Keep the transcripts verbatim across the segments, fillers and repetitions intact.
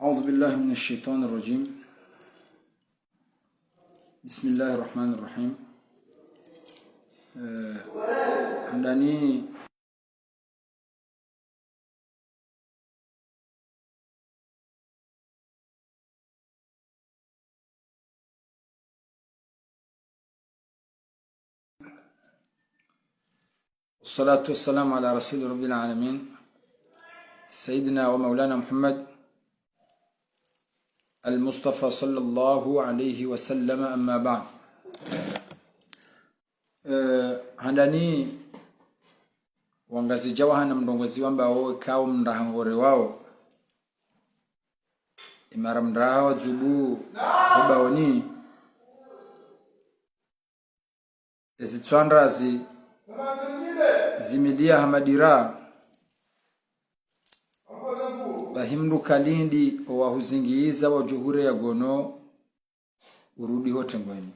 أعوذ بالله من الشيطان الرجيم. بسم الله الرحمن الرحيم. Eh, handani والصلاة والسلام على رسول رب العالمين سيدنا ومولانا محمد المصطفى صلى الله عليه وسلم، أما بعد. Eh, handani wangazidja wahana mrongozi wambao ikao mndraha ngore wao. Imara mndraha wadzubu ubaoni. Ezitswandra zi, zimilia hamadira. Bahi mndru kalindi owahuzingiza wadjohureya gono urudi ho tengweni.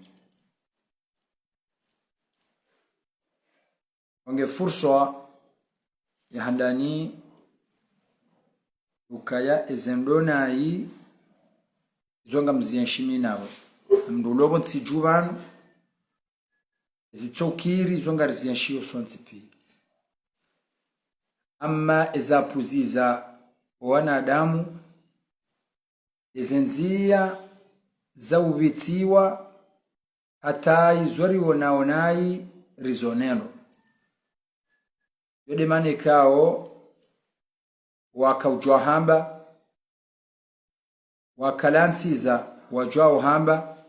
Wange furswa ya handani ukaya ezendro nayi izo ngamzienshi mi nawe. Mndru ulobo ntsi dju pvanu, zitsokiri izo ngarizienshiyo sontsi pia. Amma ezapuziza owanadamu, ezendziya za ubitsiwa, hata izo rionaonayi rizonendro. Yo de mana ikao waka udjwa hamba, wakalantsiza wadjwao hamba,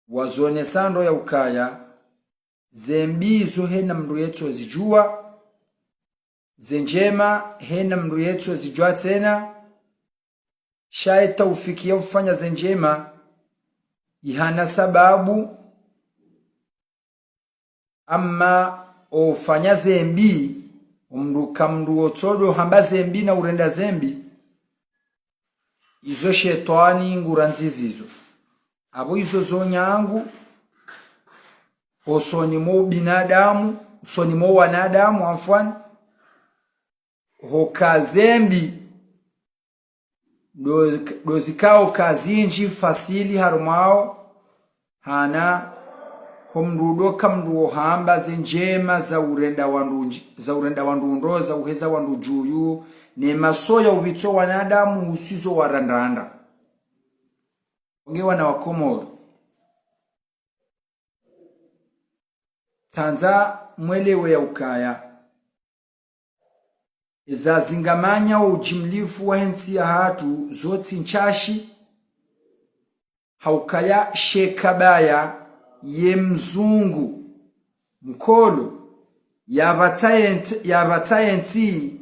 wazonesa ndro ya ukaya, zembi izo hena mndru yetso zidjuwa, zendjema hena mndru yetso zidjuwa tsena, sha etaufiki ya ufanya zendjema ihana sababu, amma ofanya zembi, omndru ka mndru otsodo hamba zembi na urenda zembi, izo shetwani ngurandzizizo. Abo izo zo nyangu, osoni mo binadamu, osoni mo wanadamu, afwan, hoka zembi, do, do zikao kazindji fasili harumwao, hana, ho mndru do ka mndru ohamba zendjema za urenda wandru ndji, za urenda wandru ndro, za uheza wandru djuyu, ne masoya ubitso wanadamu usizo warandrandra. Onge wana wa Komoro. Tsandza mwelewe ya ukaya, eza zingamanya ujimlifu wa hentsi ya hatru zotsi ntsashi, ha ukaya shekabaya ye mzungu, mkolo, yapvatsa yentsi, yapvatsa yentsi,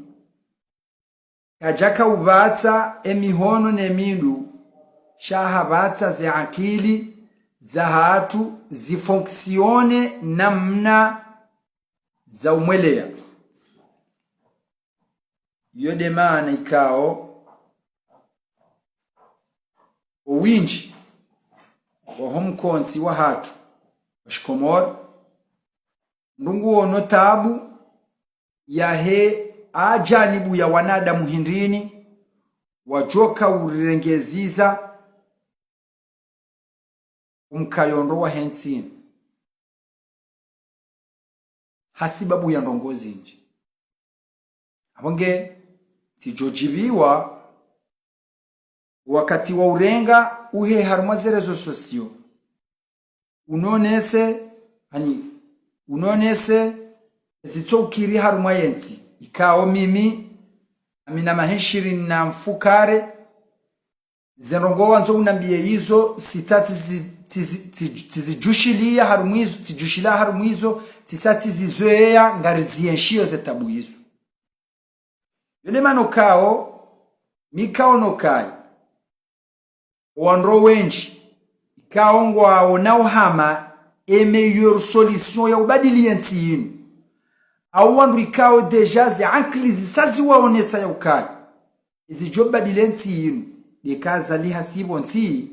kadjaka upvatsa emihono ne mindru, sha hapvatsa ze akili za hatru zifonctionne namna za umweleya. Yo de mana ikao, owindji, waho mkontsi wa hatru, wa shikomori, ndrungu wono tabu, yahe ajanibu ya wanadamu hindrini, wadjoka urirengeziza umkayo ndro wa hentsi. Hasibabu ya ndrongo zindji. Abo nge, tsidjo djibiwa, wakati wa urenga uhe harumwa ze réseaux sociaux. Unonese, ani, unonese, zitso ukiri harumwa yentsi. Ikao mimi, amina mahe shirini na mfukare, ze ndrongo wandzo unambiye izo, sitsa tsizi, tsizi, tsizi, tsizidjushiliya harumwa izo, tsidjushila harumwa izo, tsitsa tsizizoweya ngarizienshiyo ze tabu izo. Yo ne mana ikao, mi kaono ukaya, owandru wendji, ikao ngwaonao hama e meilleure solution ya ubadili yentsi yinu. Au wandru ikao déjà ze ankili zisa ziwaonesa ya ukaya, izidjo badili yentsi yinu, de ka Azali hasibu ntsi.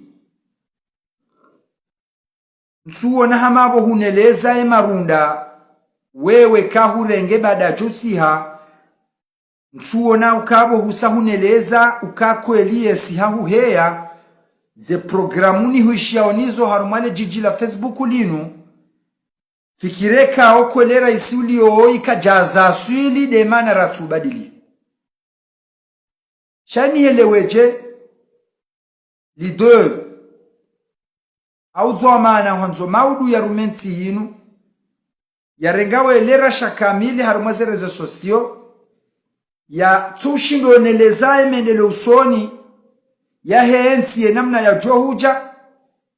Ntsuona hama abo huneleza e marunda, wewe kahurenge baada djusiha, Ntsuona ukapvo husa huneleza uka kweli yesi hahuheya, ze programu nihwishiyawo nizo harumwa le djidji la Facebook linu, fikira eka okweli raisi uliyo oyi kadjaza aswili de mana ratsu ubadili. Sha nihelewe dje, leader, au dhwamana hwandzo maudu ya rume ntsi yinu, yarenga welera sha kamili harumwa ze réseaux sociaux, yatsushindo oneleza ye mendeleo usoni yahe ntsi ye namna yadjo hudja,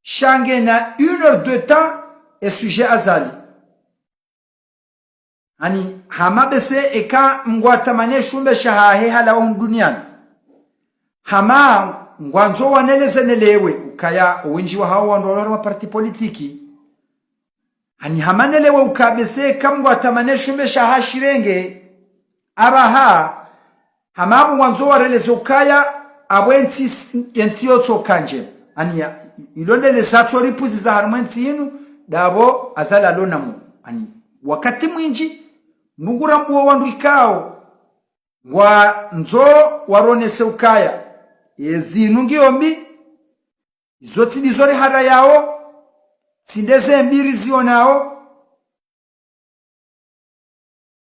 sha ngena une heure de temps e sujet Azali. Ani, hama bese eka mngwatamane shumbe shahahe halawa hunu duniani. Hama ngwandzo waneleze nelewe ukaya owendji wahawo wandru walo harumwa parti politiki. Ani hama nelewe uka bese eka mngwatamane shumbe shaha shirenge. Apvaha, hama apvo ngwandzo wareleze ukaya, apvo entsi, entsi yotsoka ndjema. Ani ya, ilo ndeleza tso ripuziza harumwa entsi yinu, dapvo Azali alo namu. Ani, wakati mwindji, nungu rambuwa wandru ikao, ngwandzo waronese ukaya, ezinu ngiyo mbi, izo tsi ndizo riharayawo, tsi ndeze mbi rizionawo,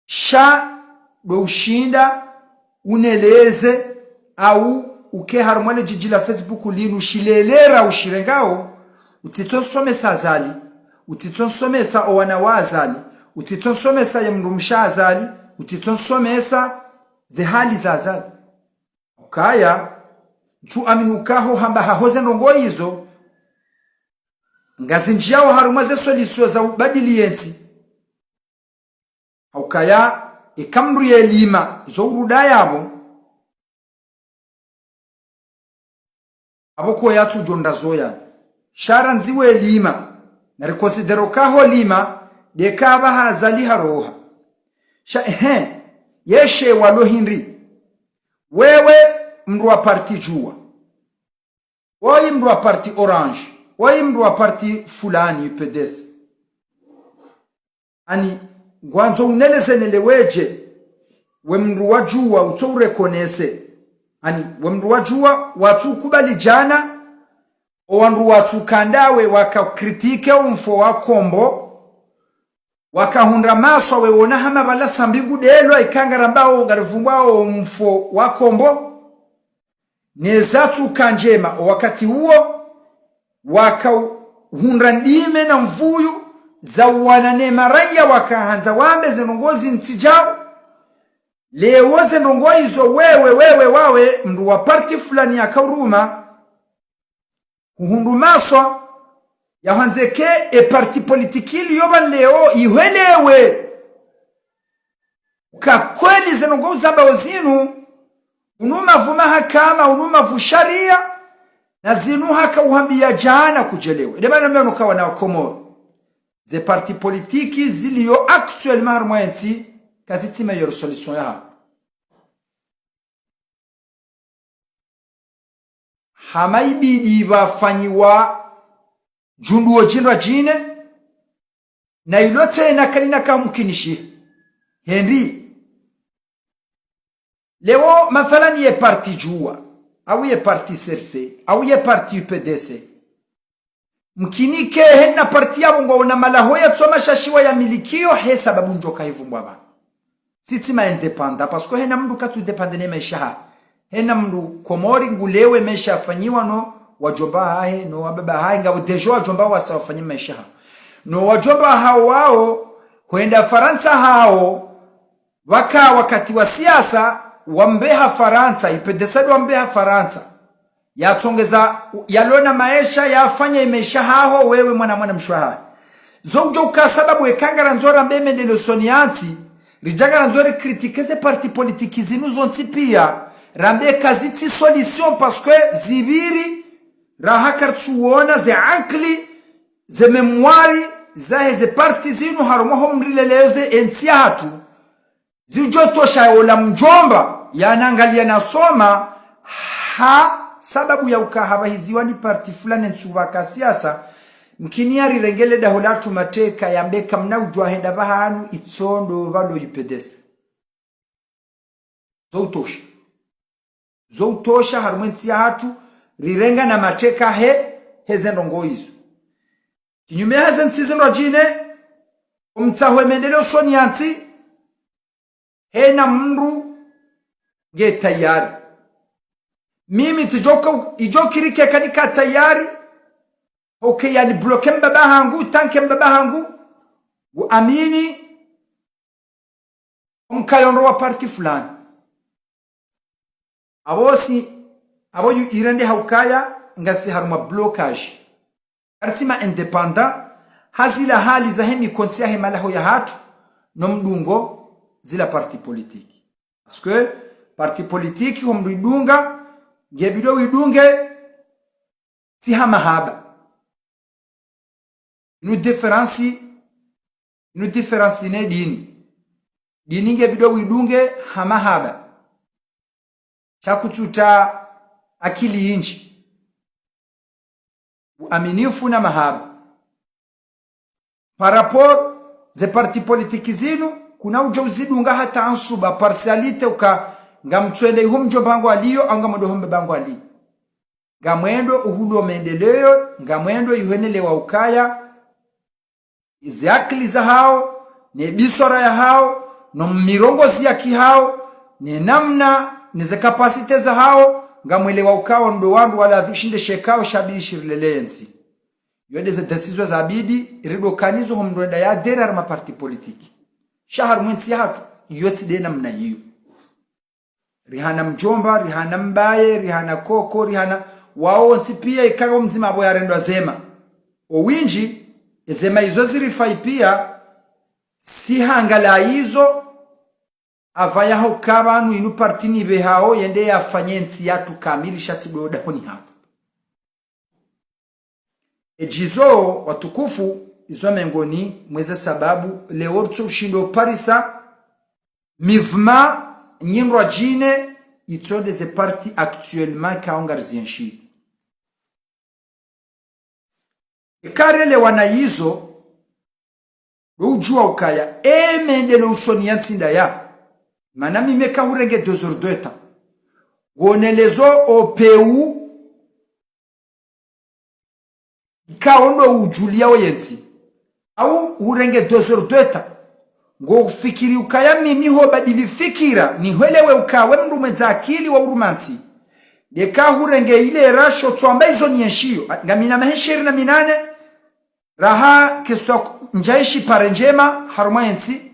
sha ndo ushinda uneleze, au uke harumwa le djidji la Facebook linu shilelera ushirengao, utsitsonsomesa Azali, utsitsonsomesa owana wa Azali, utsitsonsomesa ye mdrumshe Azali, utsitsonsomesa ze hali za Azali. Ukaya, ntsu amini uka ho hamba haho ze ndrongoo izo, ngazindjiyawo harumwa ze solution za ubadili yentsi. Haukaya, eka mdru yelima zo uruda yapvo, apvo ko yatsudjo nda zoya. Sha randzi welima, na rikonsidero uka ho lima, de eka apvaha Azali haroha. Sha, ehe, yeshe walo hindri. Wewe mdru wa parti Juwa. Woyi mdru wa parti Orange. Woyi mdru wa parti fulani U P D S. Ani, ngwandzo uneleze nelewe dje, we mdru wa Juwa utso ureconnaisse. Ani, we mdru wa Juwa watsu ukubali djana, owandru watsu uka ndawe waka critiquer omfo wa Kombo, wakahundra maswa wewona hama pvala sambi ngudelwa ikao ngarambawo ngarivumbwawo omfo wa Kombo. Neza tsuka ndjema owakati uwo, wakahundra ndime na mvuyu za uwana ne maraya wakahandza wambe ze ndrongoo zi ntsi djao. Lewo ze ndrongoo izo wewe, wewe wawe, mdru wa parti fulani yakauruma, huhundru maswa, yahwandze ke e parti politique iliyo pvanu lewo ihwelewe. Uka kweli ze ndrongoo uzambao zinu, unu mavu mahakama, unu mavu sharia, na zinu haka uhambiya djana kudjelewe. Ede bana mbe nuka wana wa Komoro. Ze parti politique ziliyo actuellement harumwa entsi, kazitsi meilleure solution yaha. Hama ibidi pvafanyiwa djunduwo djindra djine, na ilo tsena kalina kamkinishiha. Hindri. Lewo, mathalan, ye parti Juwa, au ye parti C R C, au ye parti U P D C. Mkini ke hena parti yapvo ngwaona malaho ya tsoma shashiwa ya milikiyo he sababu ndjo kahivumbwa pvanu. Sitsi ma indépendant, parce que hena mdru katsu dépendre ne maesha ha. Hena mdru Komori ngulewe maesha yafanyiwa no wadjomba hahe, no wababa hahe, ngapvo déjà wadjomba wasa wafanye maesha ha. No wadjomba hawo wawo, hwenda Farantsa hawo, waka wakati wa siasa, wambeha Farantsa, ipedesado wambeha Farantsa. Yatsongeza, yalona maesha, yafanya imaesha haho, wewe mwana mwana mshe wahahe. Zo udjo uka sababu eka ngarandzo rambe mendeleo usoni yantsi, ridja ngarandzo rikritike ze parti politique zinu zontsi pia, rambe kazitsi solution parce que zipviri, raha karitsuona ze ankili, ze mémoire, zahe ze parti zinu harumwa ho mrileleze entsi yahatru. Zidjo tosha ola mdjomba, yanangaliya nasoma, ha sababu ya uka hapvahiziwa ni parti fulani ntsu pvaka siasa, mkini yarirengele daho latru mateka yambe ka mna udjuwa henda pvahanu itsondo pvalo ipedesa. Zo utosha. Zo utosha harumwa entsi yahatru, rirenga na mateka he, heze ndrongoo izo. Kinyume heze ntsi zindrwadjine, omtsaho ye maendeleo usoni ya ntsi, hena mndru nge tayari. Mimi tsidjoka, idjo kiri keka nika tayari, ok, yani bloke mbaba hangu, tanke mbaba hangu, uamini, omkayo ndro wa parti fulani. Abo si, abo yu irende ha ukaya, ngasi harumwa blocage. Kartsi ma indépendant, ha zila hali zahe mikontsi yahe malaho yahatru, no mdungo zila parti politique. Parce que parti politique, ho mndru idunga, nge bidi widunge, tsi ha mahaba. Inu différence, inu différence ne dini. Dini nge bidi widunge ha mahaba. Sha kutsuta akili nyindji. Uaminifu na mahaba. Par rapport ze parti politique zinu, kuna udjo uzidunga ha taansuba, partialité, uka ngamtswende iho mdjomba hangu aliyo, au ngamwendo ho mbaba hangu aliyo. Ngamwendo uhulo maendeleo, ngamwendo iho ne lewa ukaya, ize akili zahawo, ne biswara yahawo, no mirongozi ya kihawo, ne namna, ne ze capacité zahawo, ngamwelewa ukao ndo wandru wala shinde shekao shabidi shirilele entsi. Yo nde ze décision zabidi, ridokanizo ho mndru enda ya adhérer harumwa parti politique. Sha harumwa entsi yahatru, yo tsi nde namna iyo. Rihana mdjomba, rihana mbaye, rihana koko, rihana wawo wontsi pia ikao mdzima abo yarendwa zema. Owindji, ezema izo zirifai pia, si hangala izo, apvaya ho ukaba nu inu parti nibehao, yende yafanye entsi yahatru kamili sha tsi ndo dahoni hatru. Edjizo watukufu, izo mengoni mweze sababu, leo ritso ushindo parisa, mouvement nyindrwadjine, itso nde ze parti actuellement ikao ngarizienshi. Eka relewana izo, ndo udjua ukaya, e maendeleo usoni ya ntsi ndaya. Mana mimi eka hurenge deux heures de temps. Ngonelezo opeu, ikao ndo udjulia wo yentsi. Au hurenge deux heures de temps. Ngofikiri ukaya mimi ho badili fikira, nihwelewe uka we mndru mwendza akili wa urumantsi. Ndeka hurenge ile rasho tswamba izo nienshiyo. Ngamina mahe ishirini na minane, raha kesto ndjaenshi pare ndjema, harumwa yentsi.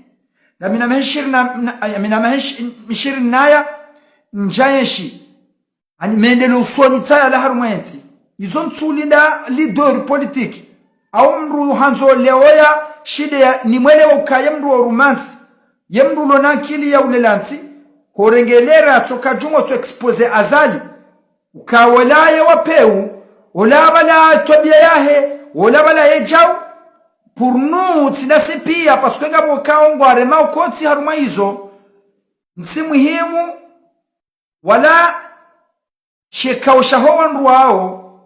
Ngamina mahe ishirini na, na, ngamina mahe ishi-, ishirini naya, ndjaenshi. Ani maendeleo usoni tsaya la harumwa yentsi. Izo ntsu linda leader politique. Au mndru handzo leo ya shinde ya nimwelewa ukaya mndru wa urumantsi. Ye mndru ulo na akili ya ulela ntsi. Horengelera tsoka djungo tso exposer Azali. Uka wola ye wa peu, wola bala twabia yahe, wola bala ye djau. Pour nous, tsi nasi pia, parce que ngapvo kao ngwarema ukotsi harumwa izo. Ntsi muhimu, wala shekao shaho wandru wawo,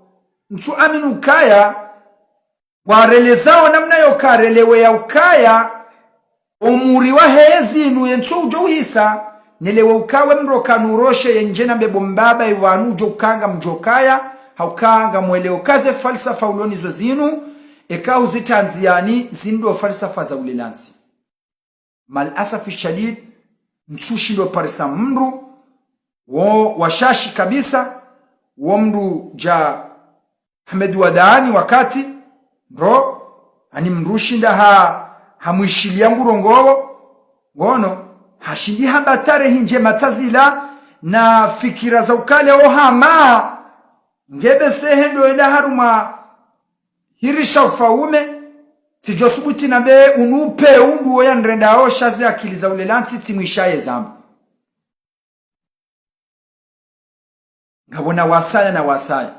ntsu amini ukaya, warelezao namna yo karelewe ya ukaya, omuri wahe zinu yentso udjo uhisa, nelewe uka we mndru kanu uroshe yendje na mbebo mbaba iwanu udjo ukanga mdjo kaya, ha ukanga mweleo kaze falsafa ulo nizo zinu, eka uzitrandziani zindo falsafa za ulela ntsi. Mal asafi shadid, ntsu shindo parisa mndru, wo washashi kabisa, wo mndru dja Ahmed Wadani wakati, ndo, ani mndru shinda ha, ha mwishilia ngurongowo, ngono, hashindi hamba tarehi ndjema tsazila, na fikira za ukale ohama, ngebe sehe ndo enda harumwa hirisha ufaume, tsidjo subuti nambe unu upeu nduwo ya nrendao sha ze akili za ulela ntsi tsi mwisha ye zamba. Ngapvo na wasaya na wasaya.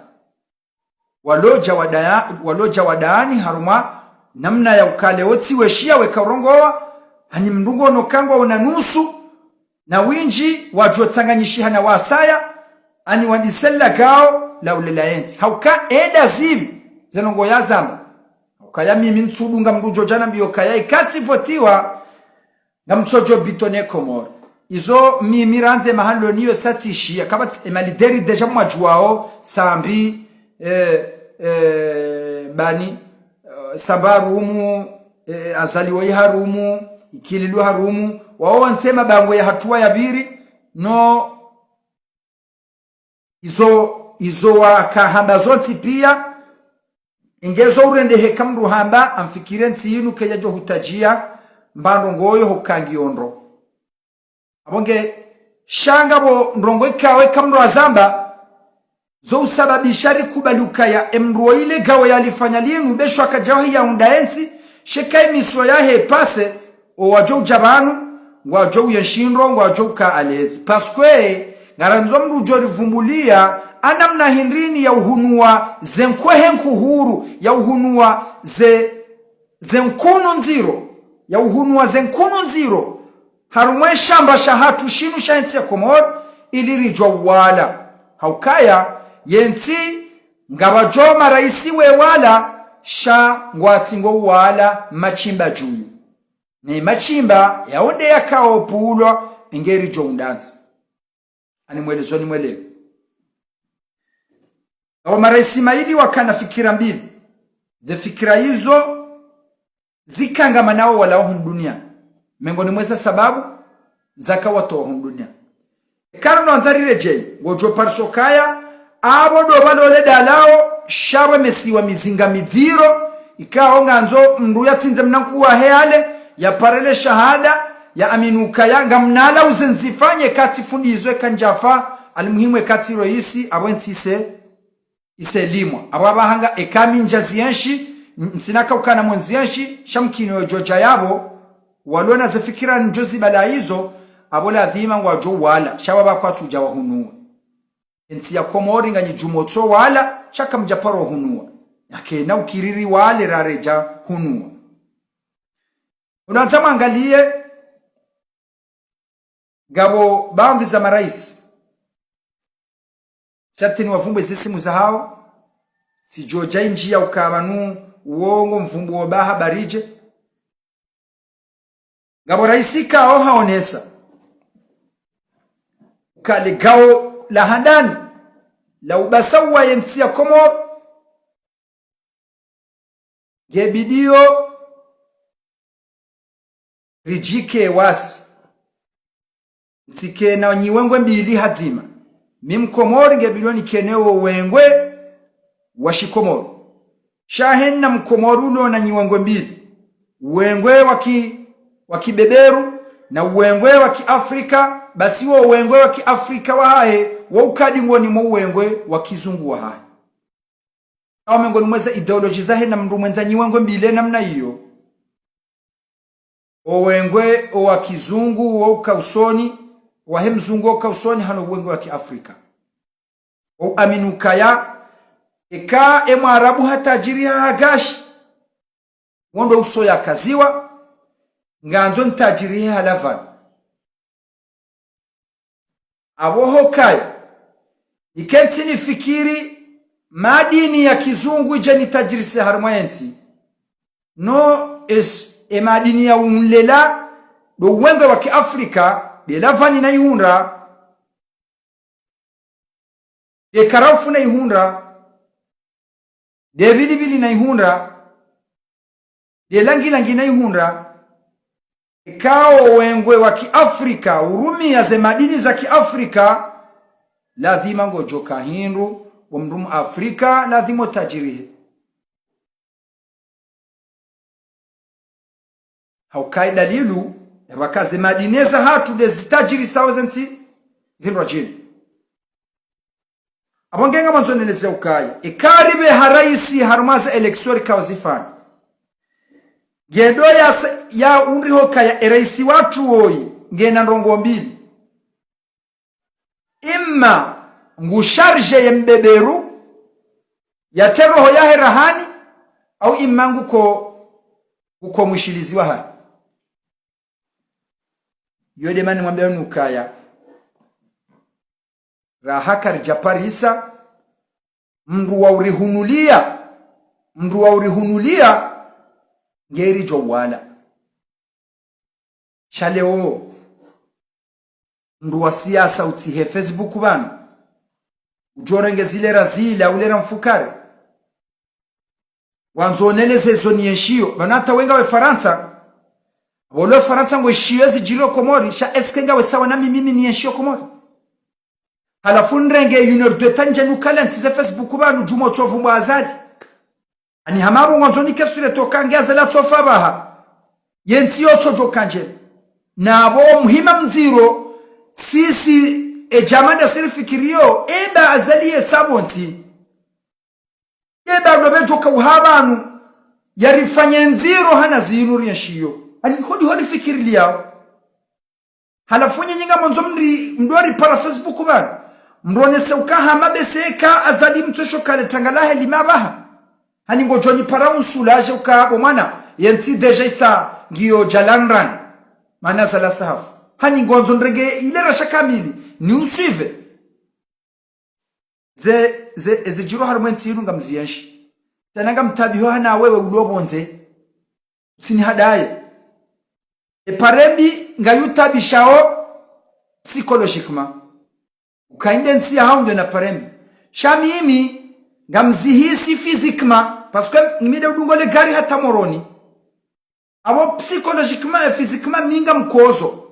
Walo dja wadaya-, walo dja wadaani harumwa namna ya ukale otsi weshiya weka urongowa, ani mndru ngono kangwa una nusu, na windji wadjo tsanganyishiha na wasaya, ani wadisela gao la ulela yentsi. Ha uka enda zivi, ze ndrongoo ya zamba. Ha uka ya mimi ntsu dunga mndru djo djana mbiyo kaya ikatsi votiwa, ngamtsodjo bitone Komori. Izo mimi randzi mahaloni yo satsi shiya, kapvatsi, e malideri déjà mwadjuwao, Sambi, eh, eh, bani, eh, Samba harumu, eh, Azali woyi harumu, Ikililu harumu, wao wontsi mabangwe ya hatuwa ya pviri, no, izo, izo wakahamba zontsi piya, inge zo urendeha eka mndru hamba, amfikiri entsi yinu kayadjo hutadjiya, mba ndrongo yo hoka ngiyo ndro. Apvo nge, sha ngapvo ndrongo ikao eka mndru azamba, zo usababisha rikubali ukaya emndru wo ile gawo yalifanya linu, be sha kadjawahi ya unda entsi, sha eka emiswa yahe pase, owadjo udja pvanu, ngwadjo uyenshi ndro, ngwadjo uka alezi. Parce que, ngarandzo mndru udjo rivumbuliya, anamna hindrini ya uhunuwa ze nkwehe nkuhuru, ya uhunuwa ze, ze nkunu ndziro, ya uhunuwa ze nkunu ndziro, harumwa eshamba shahatru shinu sha entsi ya Komori, ili ridjuwa uwala. Haukaya, yentsi, ngapvadjo maraisi we wala, sha ngwatsi ngo uwala mashimba djuyu. Ne mashimba, yawo nde yakao pvulwa, inge ridjo undandzi. Ani mwelezo ni mwelewe. Awo maraisi mayili wakana fikira mbili. Ze fikira izo zikanga manao walawa hunu duniya. Mengoni mweza sababu zaka watowa hunu duniya. Eka ndo andza riredjeyi, ngodjo pariso kaya, apvo ndo pvalo le dalao, sha pvwa mesiwa mizinga midziro, ikao ngandzo mndru yatsindze mna nkuu wahe ale, yapare le shahada, ya amini ukaya, ngamnala uze nzifanye katsi fundi izo eka ndjafa, alimuhimu eka tsi roisi, apvo entsi ise, ise limwa. Apvo apvaha nga eka mi ndja ziyenshi, m-, ntsina kaukana mo nziyenshi, sha mkini wedjo dja yapvo, walona ze fikira ndjo zibala izo, apvo ladhima ngwadjo wala, sha pvwa pvwa kwatsu udja wahunuwa. Entsi ya Komori nganyi djumotso wala, sha kamdja paro hunuwa. Yake na ukiriri wale raredja hunuwa. Unu andza mwangaliye, ngapvo baadhwi za maraisi. Sharti ni wavumbwe ze simu zahawo. Sidjo dja indji ya uka pvanu, uwo ngo mvumbuo ba habari dje. Ngapvo raisi ikao haonesa uka le gawo la handani la ubasauwa yentsi ya Komori, nge bidiyo ridjike wasi. Ntsike na nyiwengwe mbili hadzima. Mi Mkomori nge bidiyo nikene wo wengwe wa shiKomori. Sha hena Mkomori ulo na nyiwengwe mbili. Uwengwe wa ki, wa kibeberu, na uwengwe wa kiAfrika, basi wo uwengwe wa kiAfrika wahahe, wo uka dingoni mo uwengwe wa kizungu wahahe. Awo mengoni mweza ideoloji zahe na mndru mwendza nyiwengwe mbili namna iyo. Owengwe owa kizungu wo uka usoni, wahe mzungu wo uka usoni hano uwengwe wa kiAfrika. Wo uamini ukaya, eka emwarabu hatajiri ha hagashi, wo ndo uso yakaziwa, ngandzo nitajiri he halavani. Apvo hukaya, ike ntsi nifikiri madini ya kizungu idje nitajirise harumwa yentsi. No es, emadini ya unlela, ndo uwengwe wa kiAfrika, nde lavani nayihundra, nde karaufu nayihundra, nde pilipili nayihundra, nde langilangi nayihundra. Eka owengwe wa kiAfrika urumiya ze madini za kiAfrika, ladhima ngodjo ka hindru, wo mndru muAfrika, ladhima utajirihe. Hauka idalilu, yapvo ka ze madini zahatru nde zitajirisao ze ntsi zindrwadjeni. Apvo nge ngamwandzo neleze ukaya, eka ripve ha raisi harumwa ze élection rikao zifanya. Nge ndo ya sa-, ya undriho ukaya eraisi watru woyi, ngena ndrongoo mbili. Imma ngu chargé ye mbeberu, yatre roho yahe rahani, au imma nguko, nguko mwishilizi wahahe. Yo nde mana nimwambiao ukaya, raha karidja parisa, mndru wa urihunuliya, mndru wa urihunuliya, nge ridjo wala. Sha leo, mndru wa siasa utsihe Facebook pvanu, udjo renge zilera zila ulera mfukare. Wandzo oneleze zo nienshiyo. Pvanu hata we ngawe Farantsa, apvo lo Farantsa ngoishiyo ezidjiriyo Komori, sha est-ce que ngawe sawa na mimi nienshiyo Komori? Halafu nirenge une heure de temps ndje nukale ntsize Facebook pvanu djumwa utsovu mwa Azali. Ani hama apvo ngwandzo nike sûr toka nge Azali atsofa pvaha, yentsi yotsodjo kandjeni. Na apvo muhima mdziro, sisi, e djama ndasi rifikiriyo, eba Azali yesa pvontsi. Eba ndo bedjo kauha pvanu, yarifanye ndziro hana zinu rienshiyo. Ani hodi hodi fikiri liyawo. Halafu nyinyi ngamwandzo mri, mdori para Facebook pvanu, mronese uka hama bese eka Azali mtsosho kale tanga lahe lima pvaha. Hani ngodjo nipara unsoulager uka bo mwana, yentsi déjà isa ngiyo djalanran. Mana Azali asahafu. Hani ngwandzo nirenge ile rasha kamili, ni usuive. Ze, ze, ezidjiriyo harumwa entsi yinu ngamzienshi. Tsena ngamtaabiho hana wewe ulo pvondze. Utsini hadaye. E pare mbi ngayutaabishao psychologiquement. Uka inde ntsi yaho ngiyo na pare mbi. Sha mimi ngamzihisi physiquement, parce que ngimide udungo le gari hata Moroni. Apvo psychologiquement et physiquement mi ngamkodzo.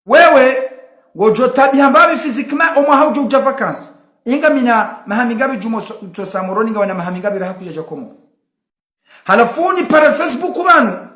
Wewe, ngodjo taabiha mbapvi physiquement, omwaha udjo udja vacances. Inga mina maha mingapvi djumwa so-, tsosa Moroni, ngawe na maha mingapvi raha kudjadja Komori. Halafu nipare Facebook pvanu,